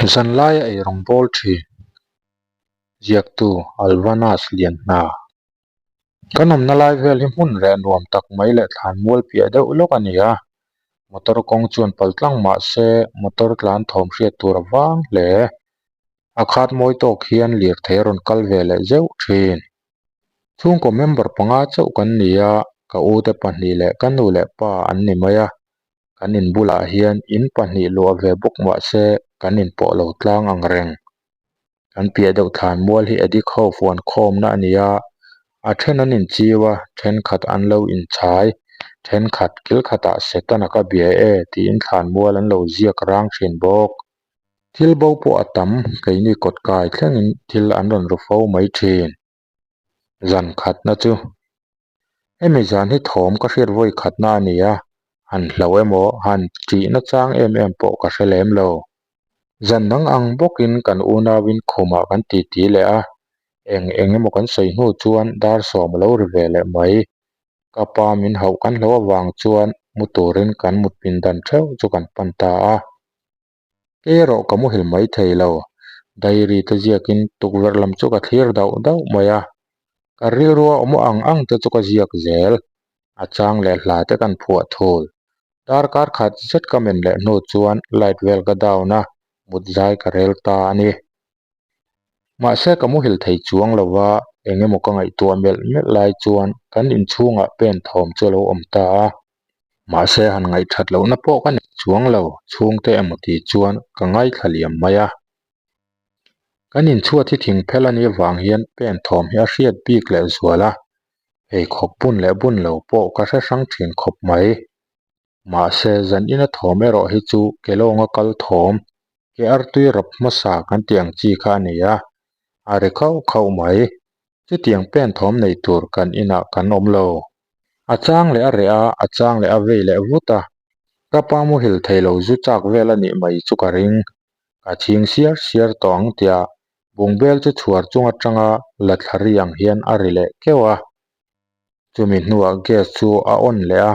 Zanlaia ei rawng bawl thin ziaktu Alvanas Lianhna. Kan awmna lai vel hi hmun reh nuam tak mai leh thlan mual piah deuh lawk a ni a, motor kawng chuan pal tlang mah se motor tlan thawm hriat tur a vang hle. A khat mawi tawk hian lirthei a rawn kal ve leh zeuh thin. Chhungkaw member panga chauh kan ni a, ka ute pahnih leh ka nu leh pa an ni mai a, kan in bulah hian in pahnih luah ve bawk mah se kan inpawh lo tlang ang reng. Kan piah deuh thlan mual hi Edik ho fuan khawmna a ni a, a then an inchiu a, thenkhat an lo inchhai, thenkhat kil khatah Setana ka bia e tiin thlan mual an lo ziak rang thin bawk. Thil bo pawh a tam, keini kawt kai thlengin thil an rawn ru fo mai thin. Zan khatna chu hemi zan hi thawm ka hriat vawi khatna a ni a, han hlo emaw han tihna chang em em pawh ka hre lem lo. Zan dang ang bawkin kan unauin khumah kan titi leh a, eng eng emaw kan sawi hnu chuan dar sawm a lo ri ve leh mai. Ka pa min hauh kan hlo avang chuan mu turin kan mut pindan theuh chu kan pan ta a. Kei erawh ka muhil mai thei lo. Diary te ziakin tukverh lam chu ka thlir dauh dauh mai a. Ka rilrua awm ang ang te chu ka ziak zel. A chang leh hla te kan phuah thul. Darkar khat zet ka men leh hnu chuan light vel ka down a, mut zai ka rel ta a ni. Mahse ka muhil thei chuang lo va, eng emaw ka ngaihtuah melh melh lai chuan kan inchhungah pen thawm chu a lo awm ta a. Mahse han ngaihthat lohna pawh ka nei chuang lo, chhungte emaw tih chuan ka ngaithla liam mai a. Kan inchhuat hi thing phel a nih avang hian pen thawm hi a hriat bik leh zual a, pheikhawk bun leh bun lo pawh ka hre hrang thin khawp mai. Mahse zan ina thawm erawh hi chu kelawnga kal thawm Ke artui rap hmasa kan tih ang chi kha a ni a, a ri khauh khauh mai. Chutiang pen thawm nei tur kan inah kan awm lo. A chang leh a reh a, a chang leh a vei leh vut a. Ka pa muhil thei lo zu chak vel a nih mai chu ka ring. Ka chhing siar siar tawh ang tia bungbel chu chhuar chung atanga la thla ri ang hian a ri leh keuh a. Chumi hnuah gas chu a on leh a,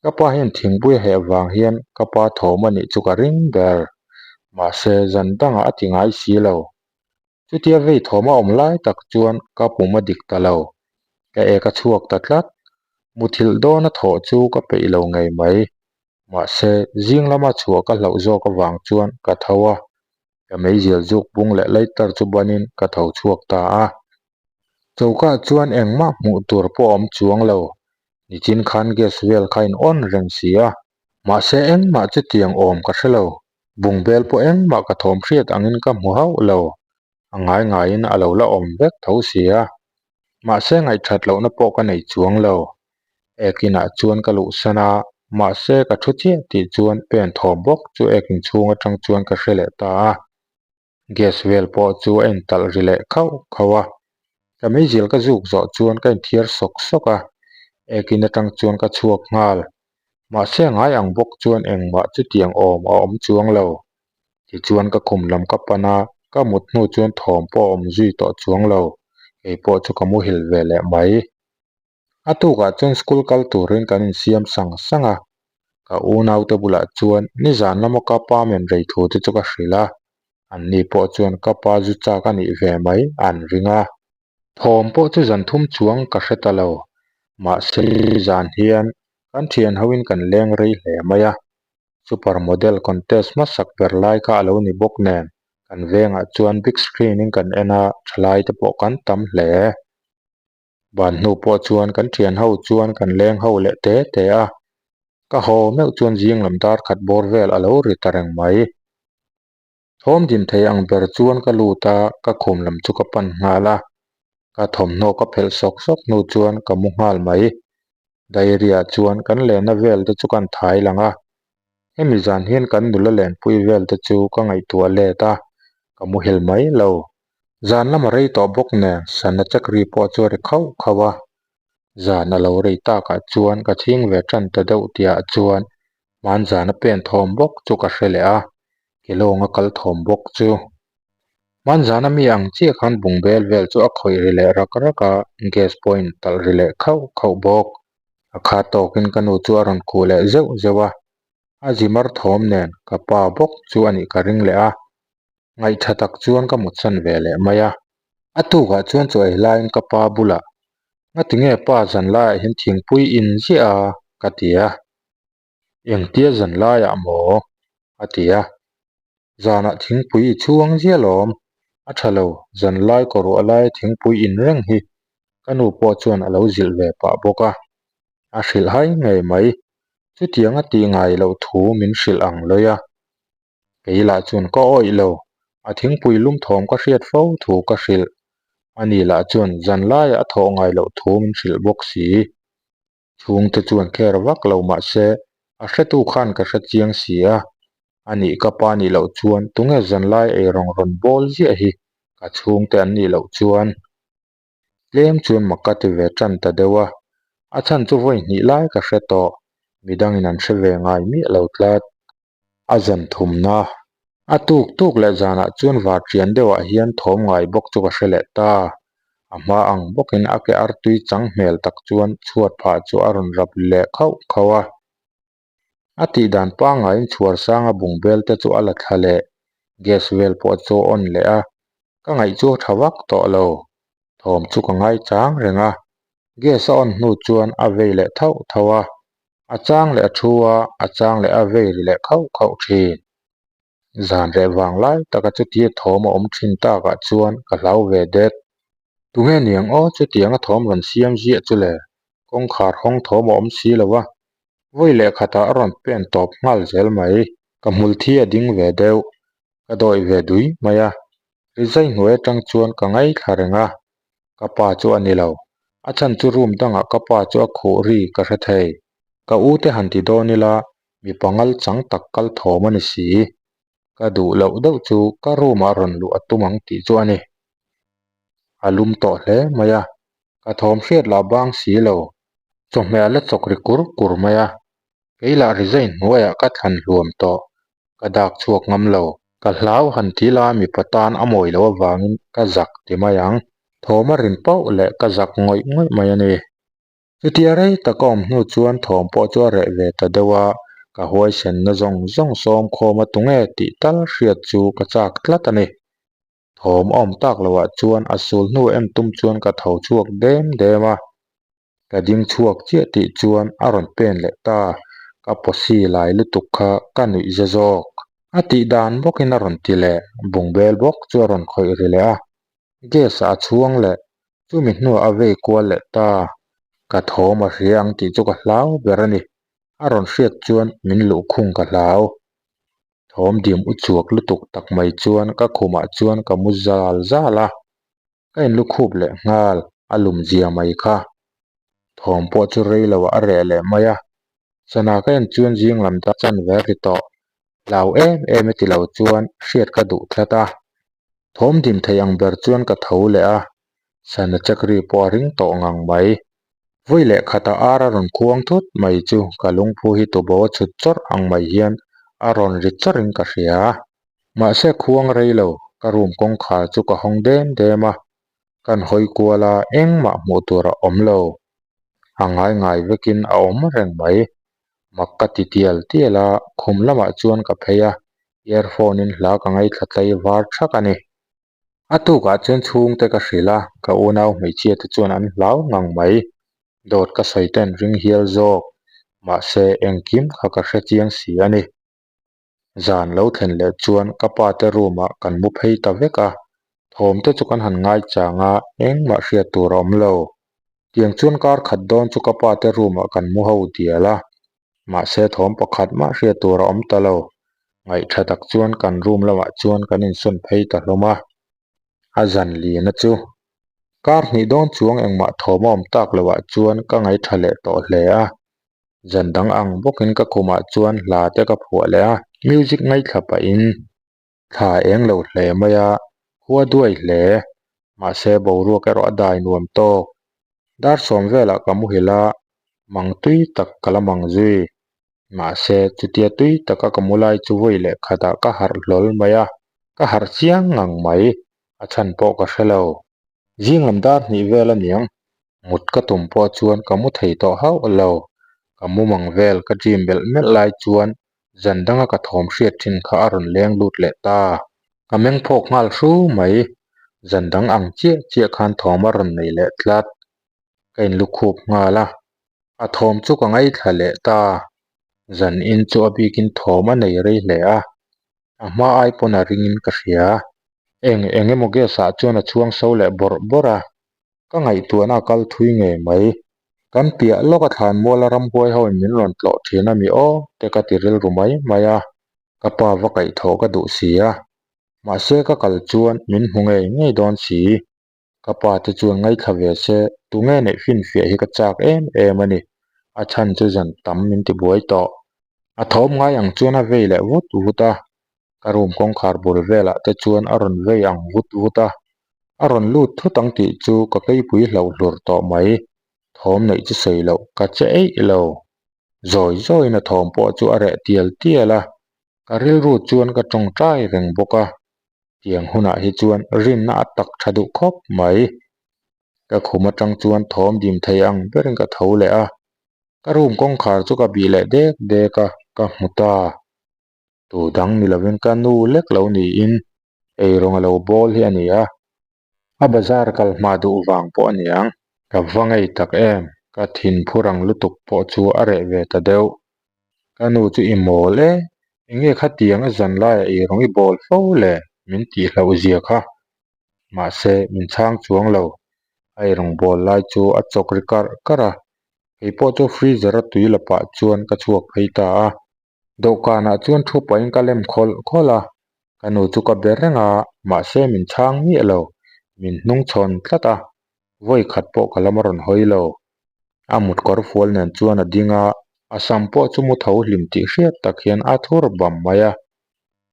Ka pa hian thingpui a heh vang hian ka pa thawm a nih chu ka ring ber. Mahse, zan dangah a ti ngai si lo. Chutia vei thawm a awm lai tak chuan ka pum a dik ta lo. Ka ek a chhuak ta tlat. Muthilh dawn a thawh chu ka peih lo ngei mai. Mahse, zing lama chhuah ka hlauh zawk avang chuan ka tho a. Ka meizial zuk bung leh lighter chu banin ka tho chhuak ta a. Choka chuan engmah hmuh tur pawh a awm chuang lo. Nichin khan gas vel kha in on reng si a. Mahse engmah chutiang awm ka hre lo. Bungbel pawh engmah ka thawm hriat angin ka hmu hauh lo. A ngai ngaiin a lo la awm vek tho si a. Mahse ngaihthat lohna pawh ka nei chuang lo. Ekinah chuan ka luhsan a, mahse ka thu chiah tih chuan pen thawm bawk chu ekin chhung atang chuan ka hre leh ta a. Gas vel pawh chu a intalh ri leh khauh khauh a. Ka meizial ka zuk zawh chuan ka inthiar sawk sawk a, ekin atang chuan ka chhuak nghal. Mahse ngai ang bawk chuan engmah chutiang awm a awm chuang lo. Tichuan ka khum lam ka pan a, ka mut hnu chuan thawm pawh a awm zui tawh chuang lo. Kei pawh chu ka muhil ve leh mai. A tukah chuan school kal turin kan insiam sang sang a, ka unaute bulah chuan nizan lama ka pa men rei thu te chu ka hrilh a, anni pawh chuan ka pa zu chak a nih ve mai an ring a. Thawm pawh chu zan thum chuang ka hre ta lo, mahse zan hian kan thian hoin kan leng rei hle mai a, super model contest hmasak ber lai kha a lo ni bawk nen kan vengah chuan big screen in kan en a, thalai te pawh kan tam hle. Ban hnu pawh chuan kan thian ho chuan kan leng ho leh te te a, ka haw meuh chuan zing lam dar khat bawr vel a lo ri ta reng mai. Thawm din thei ang ber chuan ka lut a, ka khum lam chu ka pan nghal a, ka thawmhnaw ka phelh sawk sawk hnu chuan ka mu nghal mai. Diary ah chuan kan lenna vel te chu kan thai lang a, hemi zan hian kan nula lenpui vel te chu ka ngaihtuah let a, ka muhil mai lo. Zan lama rei tawh bawk nen sana check ri pawh chu a ri khauh khauh a, zan a lo rei takah chuan ka chhing ve tan ta deuh tihah chuan hmanzana pen thawm bawk chu ka hre leh a, kelawnga kal thawm bawk chu. Hmanzana mi ang chiah khan bungbel vel chu a khawih ri leh rak rak a, gas pawh a intalh ri leh khauh khauh bawk. A khat tawkin ka nu chu a rawn khuh leh zeuh zeuh a, a zimar thawm nen ka pa bawk chu a nih ka ring leh a. Ngaihtha tak chuan ka mutsan ve leh mai a. A tukah chuan chaw ei laiin ka pa bulah, Ngatinge pa zan laiah hian thingpui in ziah a? ka ti a. Engtia zan laiah maw? a ti a. Zanah thingpui i chhuang ziah lawm. A tha lo, zan lai kaw ruah laia thingpui in reng hi ka nu pawh chuan a lo zilh ve pah bawk a. A hrilh hai ngei mai. Chutiang a tih ngai loh thu min hrilh ang lawi a. Kei lah chuan ka awih lo, a thingpui lum thawm ka hriat fo thu ka hrilh. Ani lah chuan zan laiah a thawh ngai loh thu min hrilh bawk si. Chhungte chuan kher vak lo mah se a hretu khan ka hre chiang si a, anih ka pa nih loh chuan tunge zanlai eirawng rawn bawl ziah hi ka chhungte an nih loh chuan. Tlem chuan mak ka ti ve tan ta deuh a, a chhan chu vawi hnih lai ka hre tawh, midangin an hre ve ngai miah lo tlat. A zan thumna. A tuk tuk leh zanah chuan varṭian deuhah hian thawm ngai bawk chu ka hre leh ta. A hma ang bawkin a ke artui chang hmel tak chuan chhuat phah chu a rawn rap leh khauh khauh a. A tih dan pangaiin chhuar sanga bung bel te chu a la thla leh, gas vel pawh chu a on leh a, ka ngaih chu a tha vak tawh lo. Thawm chu ka ngai chang reng a, gas a on hnu chuan a vei leh thauh thauh a, a chang leh a thu a, a chang leh a vei ri leh khauh khauh thin. Zan reh vang lai taka chutia thawm a awm thin takah chuan ka hlau ve det. Tunge niang aw chutianga thawm rawn siam ziah chu le, kawngkhar hawng thawm a awm si lo a, vawi leh khatah a rawn pen tawp nghal zel mai. Ka hmul thi a ding ve deuh, ka dawih ve dui mai a, rizai hnuai atang chuan ka ngaithla reng a, ka pa chu a ni lo, a chhan chu room dangah ka pa chu a khuh ri ka hre thei. Ka u te han ti dawn ila mipa ngal chang tak kal thawm a ni si. Ka duh loh deuh chu ka room ah rawn luh a tum ang tih chu a ni. A lum tawh hle mai a, ka thawm hriat lah bang si lo, chawhmeh a la chawk ri kur kur mai a, kei lah rizai hnuaiah ka thlan hluam tawh, ka dak chhuak ngam lo. Ka hlau han ti la mipa tan a mawi loh avangin ka zak ti mai ang. Thawm a rin pauh leh ka zak ngawih ngawih mai a ni. Chutia rei tak a awm hnu chuan thawm pawh chu a reh ve ta deuh a, ka huaisenna zawng zawng sawm khawm a tunge tih tal hriat chu ka chak tlat a ni. Thawm a awm tak loh ah chuan a sul hnu em tum chuan ka tho chhuak dem dem a, ka ding chhuak chiah tih chuan a rawn pen leh ta, ka pawsi lai lutuk kha ka nuih za zawk. A tih dan bawkin a rawn ti leh, bungbel bawk chu a rawn khawih ri leh a, gas ah a chhuang leh, chumi hnuah a vei kual leh ta, ka thawm a hria ang tih chu ka hlau ber a ni, a rawn hriat chuan min luhkhung ka hlau. Thawm dim u chuak lutuk tak mai chuan ka khumah chuan ka mu zal zal a, ka inlukhup leh nghal a lum zia mai kha. Thawm pawh chu rei lo ah a reh leh mai a, sana ka en chuan zing lam ta chan ve ri tawh, hlau em em e ti lo chuan hriat ka duh tlat a. Thawm dim thei ang ber chuan ka tho leh a, sana check ri pawh a ring tawh ngang mai. Vawi leh khatah ar a rawn khuang thut mai chu ka lungphu hi tubo a chhut chawrh ang mai hian a rawn ri chawrhin ka hria. Mahse khuang rei lo, ka room kawngkhar chu ka hawng dem dem a, kan hawi kual a engmah hmuh tur a awm lo. A ngai ngai vekin a awm reng mai. Mak ka ti tial tial a, khum lamah chuan ka phei a, earphone in hla ka ngaithla tlai var thak a ni. A tukah chuan chhungte ka hrilh a, ka unau hmeichhia te chuan an hlau ngang mai. Dawt ka sawi ten ring hial zawk, mahse engkim kha ka hre chiang si a ni. Zan lo thlen leh chuan ka pa te room ah kan mu phei ta vek a, thawm te chu kan han ngai chang a, engmah hriat tur a awm lo. Tiang chuan kar khat dawn chu ka pa te room ah kan mu ho dial a, mahse thawm pakhat mah hriat tur a awm ta lo. Ngaihtha tak chuan kan room lamah chuan kan insawn phei ta hlawm a, a zan lina chu kar hnih dawn chuang engmah thawm a awm tak loh ah chuan ka ngaihtha leh tawh hle a. Zan dang ang bawkin ka khumah chuan hla te ka phuah leh a, music ngaithla pahin thla eng lo hle mai a, khua duai hle. Mahse boruak erawh a dai nuam tawk. Dar sawm velah ka muhil a, mang tui tak ka la mang zui. Mahse chutia tui taka ka mu lai chu vawi leh khatah ka harh hlawl mai a, ka harh chiang ngang mai, a chhan pawh ka hre lo. Zing lam dar hnih vel a niang, mut ka tum pawh chuan ka mu thei tawh hauh lo. Ka mu mang vel ka dream melh melh lai chuan zan danga ka thawm hriat thin kha a rawn leng lut leh ta. Ka meng phawk nghal hru mai. Zan dang ang chiah chiah khan thawm a rawn nei leh tlat. Ka inlukhup nghal a, a thawm chu ka ngaithla leh ta. Zan in chu a bikin thawm a nei rei hle a, a hma ai pawn a ringin ka hria. Eng eng emaw gas ah chuan a chhuang so leh bawrh bawrh a, ka ngaihtuahna a kal thui ngei mai. Kan piah lawk a thlanmual a ramhuai ho in min rawn tlawh thin a mi aw te ka ti rilru mai mai a, ka pa va kaihthawh ka duh si a, mahse ka kal chuan min hmu ngei ngei dawn si. Ka pa te chuan ngaithla ve se, tunge neih finfiah hi ka chak em em a ni, a chhan chu zan tam min ti buai tawh. A thawm ngai ang chuan a vei leh vut vut a, ka room kawngkhar bul velah te chuan a rawn vei ang vut vut a, a rawn lut thut ang tih chu ka keipui hlauh hlur tawh mai, thawm neih chu sawi loh ka che eih lo. Zawi zawiin a thawm pawh chu a reh tial tial a, ka rilru chuan ka tawngtai reng bawk a, Tiang hunah hi chuan rinna a tak tha duh khawp mai. Ka khum atang chuan thawm dim thei ang berin ka tho leh a, ka room kawngkhar chu ka bih leh dek dek a, ka hmu ta. Tu dang ni lovin ka nu lek lo niin eirawng a lo bawl hi a ni a, a bazar kal hma duh vang pawh a niang. Ka va ngei tak em, ka thin phur ang lutuk pawh chu a reh ve ta deuh. Ka nu chu i mawl e, enge khatiang a zan laiah i rawng i bawl fo le min tih hlauh zia kha. Mahse, min chhang chuang lo. A i rawng bawl lai chu a chawk ri karh karh a, kei pawh chu freezer a tui la pah chuan ka chhuak phei ta a. Dawhkanah chuan thu pahin ka lem khawlh khawlh a, ka nu chu ka be reng a, mahse min chhang miah lo, min hnung chhawn tlat a, vawi khat pawh ka lam a rawn hawi lo. A mut kawr fual nen chuan a ding a, a sam pawh chu mu tho hlim tih hriat tak hian a thur bam mai a,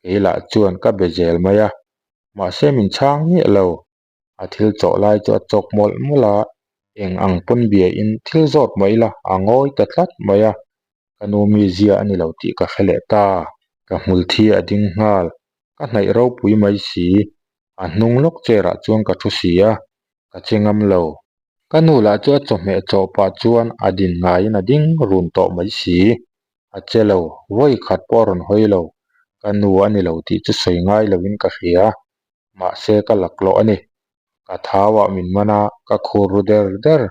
kei lah chuan ka be zel mai a, mahse min chhang miah lo. A thil chawh lai chu a chawk mawlh mawlh a, eng ang pawn bia in thil zawt mai la a ngawi ta tlat mai a, ka nu mizia a ni lo tih ka hre leh ta. Ka hmul thi a ding nghal, ka hnaih ropui mai si, a hnung lawk chair ah chuan ka thu si a, ka che ngam lo. Ka nu lah chu a chawhmeh chawh pah chuan a din ngaiin a ding run tawh mai si, a che lo, vawi khat pawh a rawn hawi lo, ka nu a ni lo tih chu sawi ngai lovin ka hria. Mahse ka laklawh a ni. Ka thau ah min man a, ka khur ru der der.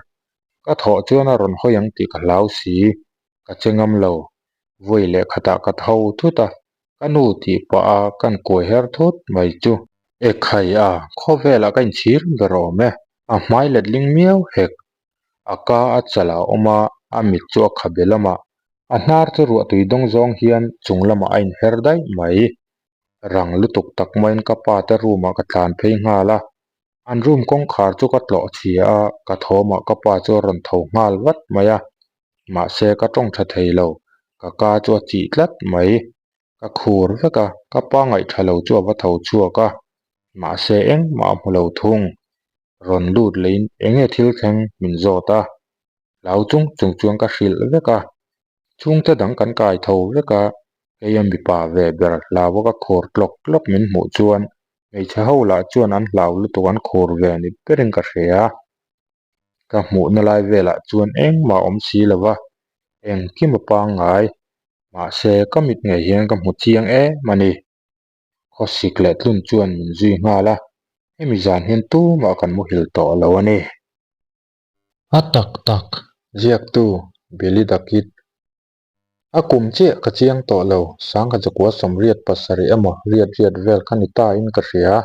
Ka thawh chuan a rawn hawi ang tih ka hlau si. Ka che ngam lo. Vawi leh khatah ka tho thut a, ka nu tih pah a kan kuai her thut mai chu. Ekhai a, khawvelah ka inchhir ber awm e. A hmai letling miau hek. A ka a chal a awm a, a mit chu a khabe lamah. A hnar chu ruahtui dawng zawng hian chung lamah a inher daih mai. Rang lutuk tak maiin ka pa te room ah ka tlan phei nghal a, an room kawngkhar chu ka tlawh chhia a, ka thawmah ka pa chu a rawn tho nghal vat mai a, mahse ka tawng tha thei lo, ka ka chu a chih tlat mai, ka khur vek a, ka pa ngaihtha lo chu a va tho chhuak a, mahse engmah a hmu lo thung, rawn lut leiin enge thil thleng min zawt a, hlau chung chung chuan ka hrilh vek a, Chhungte dang kan kai tho vek a, keia mipa ve ber hlau a ka khur tlawk tlawk min hmuh chuan hmeichhe ho lah chuan an hlau lutuk an khur ve ni berin ka hria. Ka hmuhna lai velah chuan engmah a awm si lo va, engkim a pangngai. Mahse ka mit ngei hian ka hmu chiang em a ni. Khawsik leh tlun chuan min zui nghal a, hemi zan hian tumah kan muhil tawh lo a ni. A tak tak ziaktu Billy the Kid. A kum chiah ka chiang tawh lo, sangha chakua sawmriat pasarih emaw riat riat vel kha ni ta in ka hria.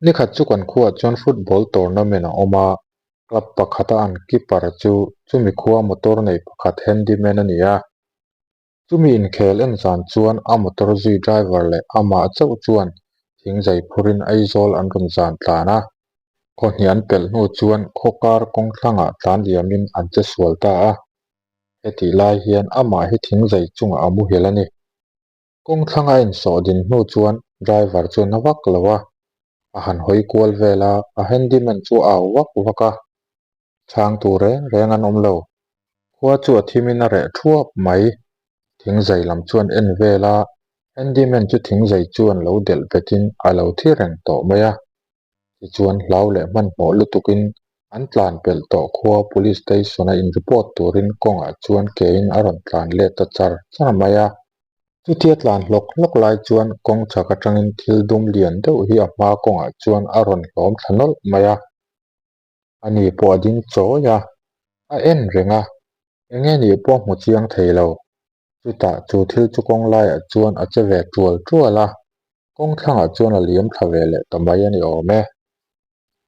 Nikhat chu kan khuaah chuan football tournament a awm a, club pakhata an keeper chu chumi khua motor nei pakhat handyman a ni a. Chumi inkhel en zan chuan a motor zui driver leh amah chauh chuan thingzai phurin Aizawl an rawn zan tlan a. Khaw hnih an pelh hnu chuan khaw kar kawng thlangah tlan liamin an che sual ta a. Hetih lai hian amah hi thingzai chungah a muhil a ni. Kawng thlanga a insawh din hnu chuan driver chuan a vak lo a, a han hawi kual vel a, a handyman chu a au vak vak a. Chhang tur reng reng an awm lo. Khua chu a thimin a reh thuap mai. Thingzai lam chuan en vel a, handyman chu thingzai chuan lo delh betin a lo thi reng tawh mai a. Tichuan hlau leh hmanhmawh lutukin an tlan pelh tawh khua police station a in report turin kawngah chuan kein a rawn tlan let ta char char mai a. Chutia tlan hlawk hlawk lai chuan kawng chhak atangin thil dum lian deuh hi a hma kawngah chuan a rawn hlawm thla nawlh mai a. Ani pawh a ding chawi a, a en reng a, eng nge nih pawh a hmu chiang thei lo. Chutah chu thil chu kawng laiah chuan a che ve tual tual a, kawng thlangah chuan a liam thla ve leh ta mai a ni awm e.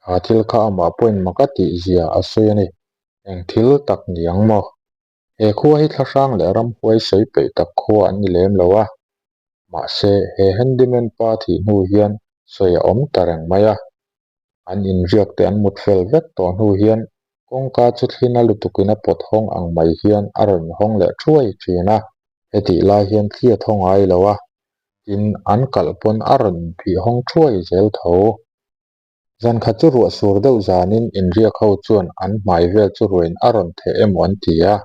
Kha thil kha amah pawhin mak a tih zia a sawi a ni. Eng thil tak ni ang maw? He khua hi thlahrang leh ramhuai sawi peih tak khua an ni lem lo a, mahse he handyman pa thih hnu hian sawi a awm ta reng mai a. An inriak te an mut fel vek tawh hnu hian kawngka chu thlina lutukin a pawt hawng ang mai hian a rawn hawng leh thuai thin a. Hetih lai hian thli a thaw ngai lo a, tin an kalh pawn a rawn inphih hawng thuai zel tho. Zan khat chu ruah sur deuh zanin inriak ho chuan an hmai vel chu ruain a rawn theh emaw an ti a,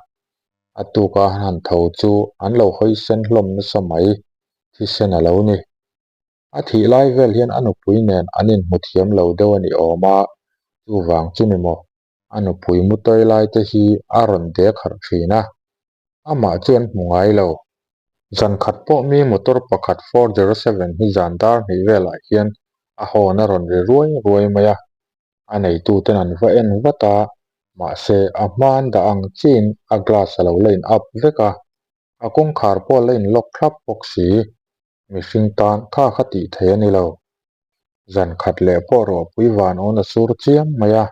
a tuka an han tho chu an lo hawi sen hlawm nasa mai, thisen a lo ni. A thih lai vel hian a nupui nen an inhmu thiam lo deuh a ni awm a, chuvang chu ni maw, a nupui mutawi lai te hi a rawn dek harh thin a, amah chu an hmu ngai lo. Zan khat pawh mi motor pakhat 407 hi zan dar hnih velah hian a hawn a rawn ri ruai ruai mai a, a neituten an va en vat a, mahse a hma an dah ang chiin a glass a lo la in up vek a, a kawngkhar pawh a la in lock thlap bawk si. Mihring tan kha kha tih theih a ni lo. Zan khat leh pawh ruahpui van awn a sur chiam mai a.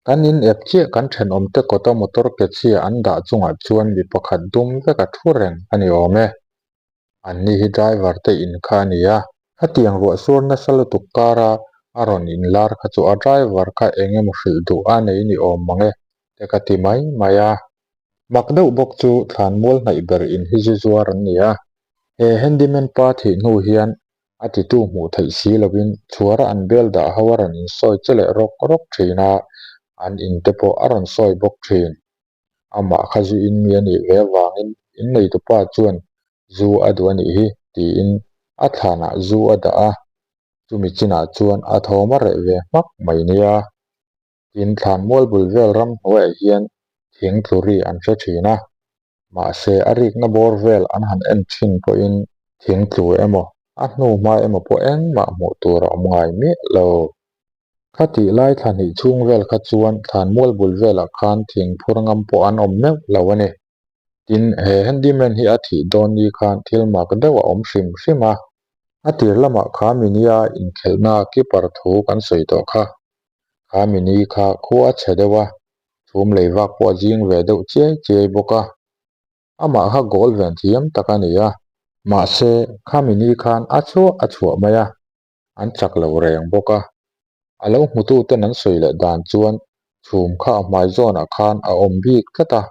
Kan in ep chiah kan thenawmte kawta motor ke chhia an dah chungah chuan mi pakhat dum vek a thu reng a ni awm e. Anni hi driver te in kha a ni a. Khatiang ruah sur nasa lutuk kara a rawn inlar kha chu a driver kha eng emaw hrilh duh a nei ni awm mang e te ka ti mai mai a. Mak deuh bawk chu thlanmual hnaih ber in hi zu zuar an ni a. He handyman pa thih hnu hian a titu hmuh theih si lovin chhuara an bel dah ho a rawn insawi che leh rawk rawk thin a, an in te pawh a rawn sawi bawk thin. Amah kha zu in mi a nih ve avangin inneitupa chuan zu a duh a nih hi tiin a thlanah zu a dah a, chumi chinah chuan a thawm a reh ve hmak mai nia. Tin, thlanmual bul vel ram hnuaiah hian thing tlu ri an hre thin a, mahse a rikna bawr vel an han en thin pawhin thing tlu emaw a hnu hma emaw pawh engmah hmuh tur a awm ngai miah lo. Khatih lai thla hnih chhung vel kha chuan thlanmual bul velah khan thing phur ngam pawh an awm meuh lo a ni. Tin, he handyman hi a thih dawn ni khan thil mak deuh a awm hrim hrim a. A tir lamah kha minia inkhelhna keeper thu kan sawi tawh kha. Kha mini kha khua a chhe deuh a, chhum lei vak pawh a zing ve deuh chiai chiai bawk a. Amah kha goal ven thiam tak a ni a. Mahse, kha mini khan a chhuah a chhuah mai a. an chak lo reng bawk a. A lo hmututen an sawi leh dan chuan chhum kha a hmai zawnah khan a awm bik tlat a,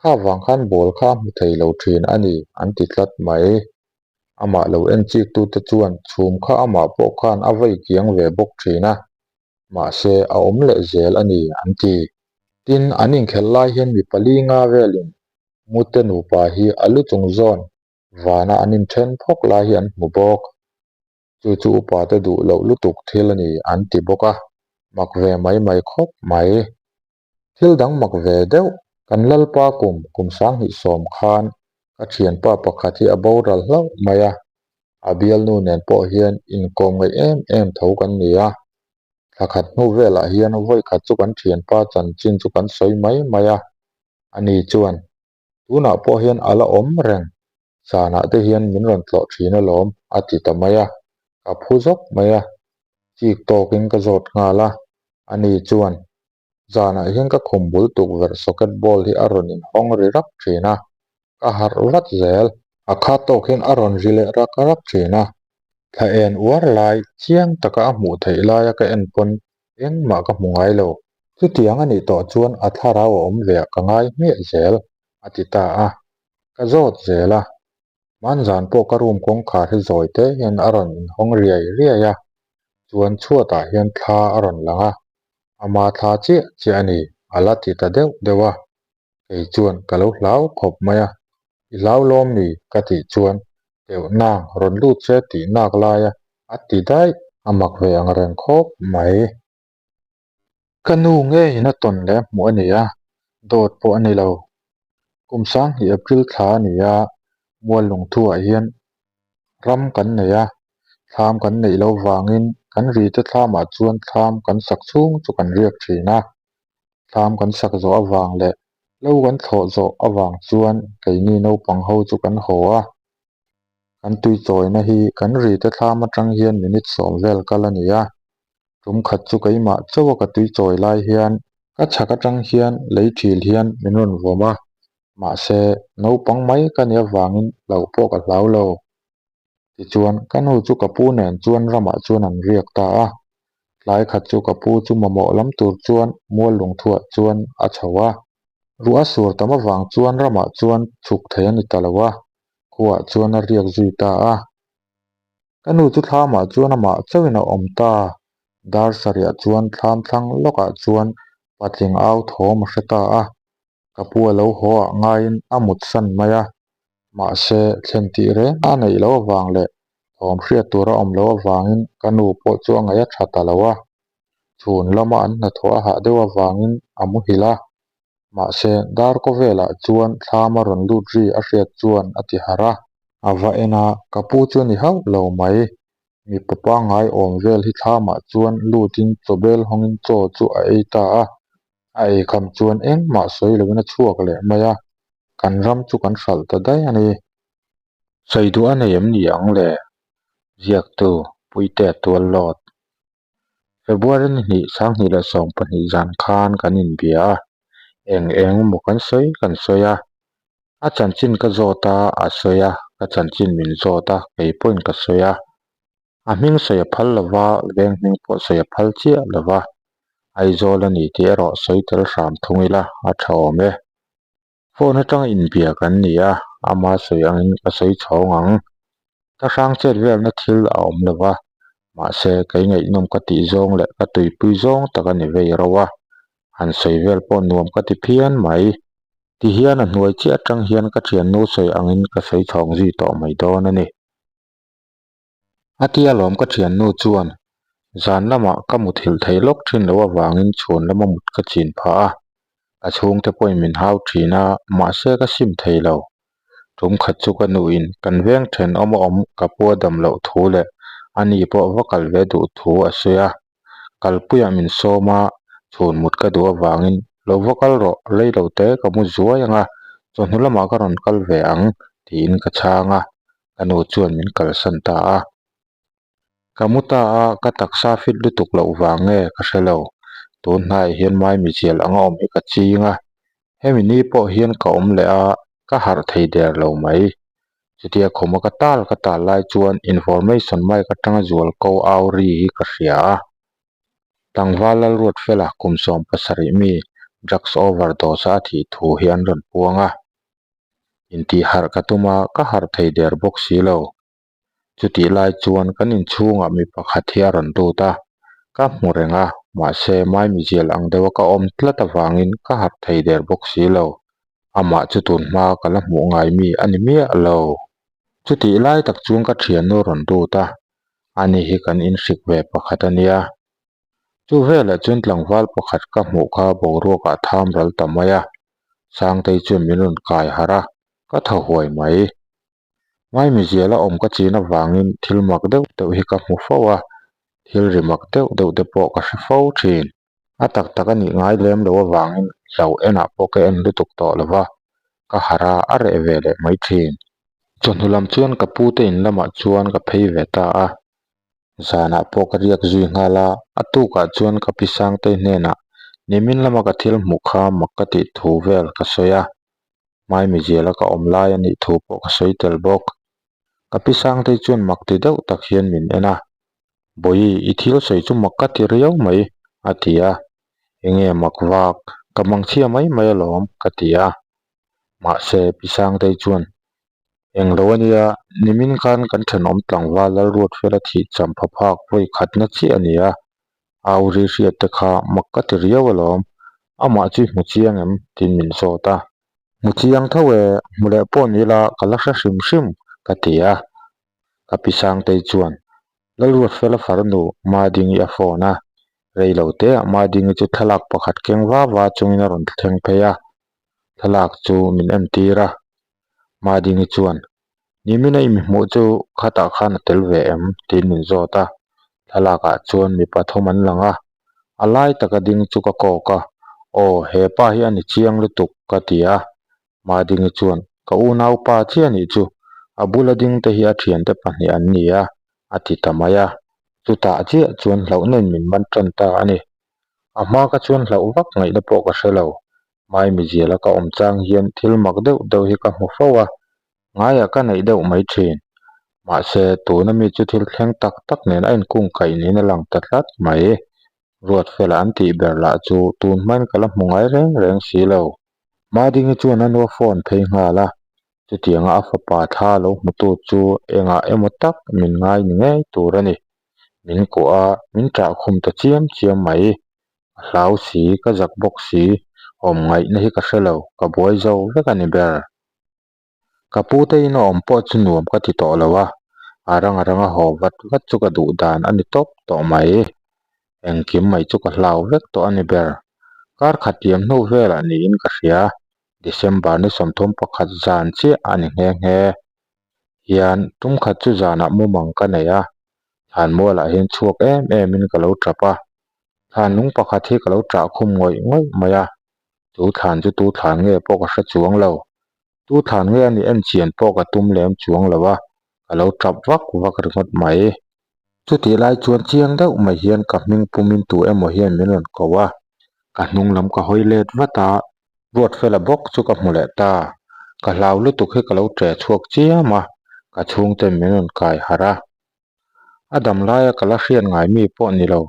kha vang khan ball kha a hmu thei lo thin a ni an ti tlat mai. Amah lo en chiktute chuan chhum kha amah pawh khan a vei kiang ve bawk thin a, mahse a awm leh zel a ni an ti. Tin, an inkhelh lai hian mi pali nga velin Mute nupa hi a lu chung zawn vana an inthen phawk lai hi an hmu bawk. Chu chu upa te duh loh lutuk thil a ni an ti bawk a, mak ve mai mai khawp mai. Thil dang mak ve deuh, kan Lalpa kum kum 2010 khan ka thianpa pakhat hi a boral hlauh mai a, a bialnu nen pawh hian inkawm ngaih em em tho kan ni a. Thla khat hnu velah hian vawikhat chu kan thianpa chanchin chu kan sawi mai mai a, ani chuan Tunah pawh hian a la awm reng, zanah te hian min rawn tlawh thin alawm, a ti ta mai a, ka phu zawk mai a, chik tawkin ka zawt nghal a, ani chuan, Zanah hian ka khum bul tukverh socket ball hi a rawn inhawng ri rak thin a, ka harh vat zel. A khat tawk hian a rawn ri leh rak rak thin a, thla en uar lai chiang taka a hmuh theih laia ka en pawn Engmah ka hmu ngai lo. Chutiang a nih tawh chuan a thlarau a awm ve ah ka ngai hmiah zel, a ti ta a. Ka zawt zel a. Hmanzan pawh ka room kawngkhar hi zawi te hian a rawn inhawng riai riai a. Chuan chhuatah hian thla a rawn lang a. Ama thla chiah chiah a ni, a la ti ta deuh deuh a. Kei chuan ka lo hlau khawp mai a. I hlau lawm mi? ka tih chuan Teuh nang rawn lut che tih nak laia a ti daih. A mak ve ang reng khawp mai. Ka nu ngeiin a tawn leh hmuh a ni a, dawt pawh a ni lo. Kum 2000 April thla a ni a, Mual Lungthu-ah hian. Ram kan nei a, thlam kan neih loh vangin kan rite thlamah chuan thlam kan sak chhung chu kan riak thin a. Thlam kan sak zawh avang leh lo kan thlawh zawh avang chuan keini naupang ho chu kan haw a. Kan tuichawina hi kan rite thlam atang hian minute sawm vel kal a ni a. Tum khat chu keimah chauha ka tuichawi lai hian ka chhak atang hian lei thil hian min rawn vawm a. Mahse, naupang mai ka nih avangin hlauh pawh ka hlau lo. Tichuan, ka nu chu ka pu nen chuan ramah chuan an riak ta a. Tlai khat chu ka pu chu mamawh lam tur chuan mual lungthuah chuan a chho a. Ruah a sur tam avang chuan ramah chuan chhuk thei a ni ta lo a, khuaah chuan a riak zui ta a. Ka nu chu thlamah chuan amah chauhin a awm ta. Dar sarihah chuan thlam thlang lawkah chuan patling au thawm a hre ta a. Ka pu a lo haw ah ngaiin a mut san mai a, mahse thlen tih reng a neih loh avang leh thawm hriat tur a awm loh avangin ka nu pawh chu a ngaih a tha ta lo a. Chhun lama an hnathawh a hah deuh avangin a muhil a, mahse dar kaw velah chuan thlam a rawn lut ri a hriat chuan a ti harh a. A va en a, ka pu chu a ni hauh lo mai. Mipa pangngai awm vel hi thlamah chuan lutin chawbel hawngin chaw chu a ei ta a. A eikham chuan engmah sawi loin a chhuak leh mai a, kan ram chu kan hralh ta daih a ni. Sawi duh a nei em ni ang le? Ziaktu, Puitea tual lawt. February ni hnih 2012 zan khan kan inbia a, eng eng emaw kan sawi kan sawi a. A chanchin ka zawt a, a sawi a, ka chanchin min zawt a, kei pawhin ka sawi a. A hming sawi a phal lo va, veng hming pawh sawi a phal chiah lo va, Aizawl a ni tih erawh sawi tel hram thung ila a tha awm e. Phone atanga inbia kan ni a, ama sawi angin ka sawi chhawng ang. Ka hrang chet velna thil a awm lo va, mahse kei ngaihnawm ka tih zawng leh ka tuipui zawng tak a ni vei ro a, han sawi vel pawh nuam ka ti phian mai. Tihian a hnuai chiah atang hian ka thiannu sawi angin ka sawi chhawng zui tawh mai dawn a ni. A tia lawm ka thiannu chuan zan lamah ka muthilh theih lawk thin loh avangin chhuan lama mut ka chin phah a, ka chhungte pawhin min hau thin a, mahse ka sim thei lo. Tum khat chu ka nuin kan veng thenawm a awm ka pu a dam loh thu leh ani pawh va kal ve duh thu a sawi a, kalpuiah min sawm a, chhun mut ka duh avangin lo va kal rawh, rei lo te ka mu zuai ang a, chawhnu lamah ka rawn kal ve ang tiin ka chhang a. Ka nu chuan min kalsan ta a. Ka mu ta a, ka taksa fit lutuk loh vang nge ka hre lo. Tun hnaiah hian maimi zial anga awm hi ka ching a, hemi ni pawh hian ka awm leh a, ka harh thei der lo mai. Chutia khuma ka tal ka tal lai chuan information mic atanga zual ko au ri hi ka hria a. Tlangval Lalruatfela kum 17 mi drugs overdose a thih thu hi an rawn puang a. Intih harh ka tum a, ka harh thei der bawk si lo. Chutih lai chuan kan inchhungah mi pakhat hi a rawn lut a, ka hmu reng a, mahse maimizial ang deuha ka awm tlat avangin ka harh thei der bawk si lo. Amah chu tun hma ka la hmuh ngai mi a ni miah lo. Chutih lai tak chuan ka thiannu a rawn lut a, ani hi kan inhrik ve pakhat a nia. Chu velah chuan tlangval pakhat ka hmuh kha boruakah tham ral ta mai a, Sangtei chuan min rawn kai harh a, ka thaw huai mai. Maimiziala awm ka chin avangin thil mak deuh deuh hi ka hmu fo a, thil ri mak deuh deuh te pawh ka hre fo thin. A tak tak a nih ngai lem loh avangin hlau enah pawh ka en lutuk tawh lo va, ka harh a, a reh ve leh mai thin. Chawhnu lam chuan ka pute in lamah chuan ka phei ve ta a, Zanah pawh ka riak zui nghal a, a tukah chuan ka pi Sangtei hnenah nimin lama ka thil hmuh kha mak ka tih thu vel ka sawi a, Maimiziala ka awm lai a nih thu pawh ka sawi tel bawk. Ka pi Sangtei chuan mak ti deuh tak hian min en a, Bawihi, i thil sawi chu mak ka ti riau mai, a ti a. Enge mak vak, ka mangchhia mai mai alawm, ka ti a. Mahse, pi Sangtei chuan Englo a nia, nimin khan kan thenawm tlangval Lalruatfela thih champha phak vawi khatna chiah a ni a, au ri hriat te kha mak ka ti riau alawm, amah chu i hmu chiang em? tiin min zawt a. Hmu chiang tho e, hmu leh pawh ni ila ka la hre hrim hrim ka ti a. Ka pi Sangtei chuan Lalruatfela farnu Madingi a phone a, rei lo teah Madingi chu thlalak pakhat keng va va chungin a rawn thleng phei a, thlalak chu min entir a. Madingi chuan. Nimina i mi hmuh chu khatah khan a tel ve em? tiin min zawt a. Thlalakah chuan mi pathum an lang a, a lai taka ding chu ka kawk a, Aw, he pa hi a ni chiang lutuk, ka ti a. Madingi chuan, Ka unaupa chiah nih chu, a bula ding te hi a thiante pahnih an ni a, a ti ta mai a. Chutah chiah chuan hlauhna in min man tan ta a ni. A hma ka chuan hlauh vak ngaihna pawh ka hre lo. Maimiziala ka awm chang hian thil mak deuh deuh hi ka hmu fo a, Ngaiah ka neih deuh mai thin. Mahse, tuna mi chu thil thleng tak tak nen a inkungkaih niin a lang ta tlat mai. Ruatfela an tih ber lah chu tun hmain ka la hmu ngai reng reng si lo. Madingi chuan a nua phone phei nghal a, chutianga a fapa thla lo hmutu chu engah emaw tak min ngai ni ngei tur a ni. Min kuah a, min ṭah khum ta chiam chiam mai. Ka hlau si, ka zak bawk si, awm ngaihna hi ka hre lo, ka buai zo vek a ni ber. Ka pu te in a awm pawh chu nuam ka ti tawh lo a, a rang a rang a haw vat vat chu ka duh dan a ni tawp tawh mai. Engkim mai chu ka hlau vek tawh a ni ber. Kar khat liam hnu velah niin ka hria, December ni 31 zan chiah a ni nghe nghe. Hian tum khat chu zanah mumang ka nei a, thlanmualah hian chhuak em em in ka lo tap a, thlan lung pakhat hi ka lo ṭah khum ngawih ngawih mai a, Chu thlan chu tu thlan nge pawh ka hre chuang lo. Tu thlan nge a nih en chian pawh ka tum lem chuang lo a, ka lo tap vak vak ringawt mai. Chutih lai chuan chiang deuh mai hian ka hming pumin tu emaw hian min rawn ko a, ka hnung lam ka hawi let vat a, Ruatfela bawk chu ka hmu leh ta. Ka hlau lutuk hi ka lo ṭe chhuak chiam a, ka chhungten min rawn kai harh a. A dam laia ka la hriat ngai mi pawh ni lo,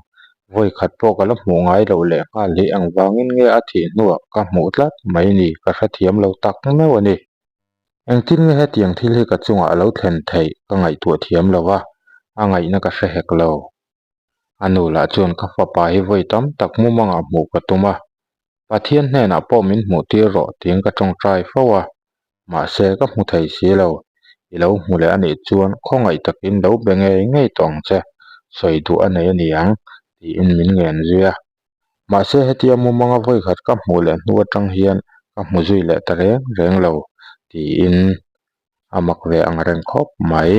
vawi khat pawh ka la hmuh ngai loh leh nghal hi engvangin nge a thih hnuah ka hmuh tlat mai ni ka hrethiam lo tak meuh a ni. Engtin nge hetiang thil hi ka chungah a lo thlen theih ka ngaihtuah thiam lo a, a ngaihna ka hre hek lo. A nu lah chuan ka fapa hi vawi tam tak mumangah hmuh ka tum a, Pathian hnenah pawh min hmuh tir rawh tiin ka tawngtai fo a, mahse ka hmu thei si lo. I lo hmu leh a nih chuan khawngaih takin lo be ngei ngei tawh ang che, sawi duh a nei a ni ang tiin min ngen zui a. Mahse hetia mumanga vawikhat ka hmuh leh hnu atang hian ka hmu zui leh ta reng reng lo tiin a mak ve ang reng khawp mai.